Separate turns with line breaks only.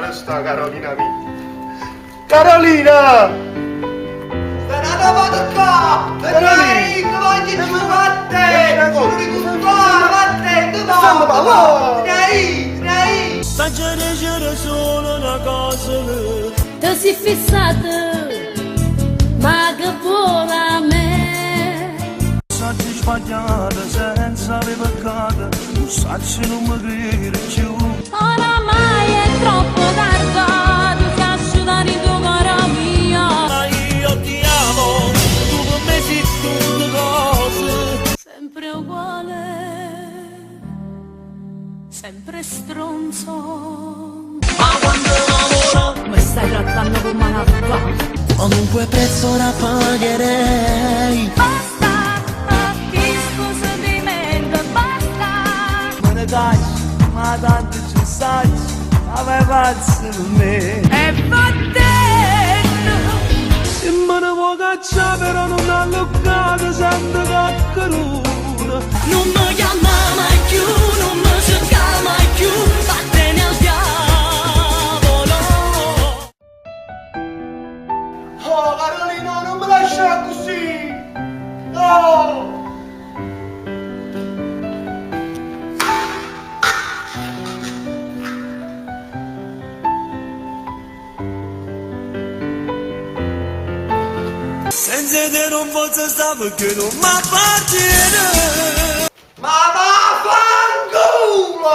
Dove sta Carolina mia? Carolina!
Sta n'ata vota ccà!
Carolina!
Che voglio giù, vattene! Sono vattene,
Fammi parlare!
Dai, dai!
T'aggia dicere solo una cosa.
Te si fissata, ma che vuoi da me?
Saccio sbagliato senza avere peccato, non saccio non mi credi più.
Oramai è troppo tardi, tu sei asciutta di tua cara mia.
Ma io ti amo, tu per me sei tutte cose.
Sempre uguale, sempre stronzo.
Ma quando lavoro,
Mi stai trattando come una fa.
qualunque prezzo la pagherei.
Basta, ti scuso di mente, basta.
Me ne taccio, ma tanto ci saccio, ma vai pazzo per me.
E vattene.
Se me ne vuoi cacciare però non alluccare, sento caccheruna.
Non mi chiama mai più, non mi cerca mai più, vattene al diavolo.
Oh Carolina, non mi lasciare così! No!
Senza te non posso stare perché non mi appartiene.
Ma vaffanculo!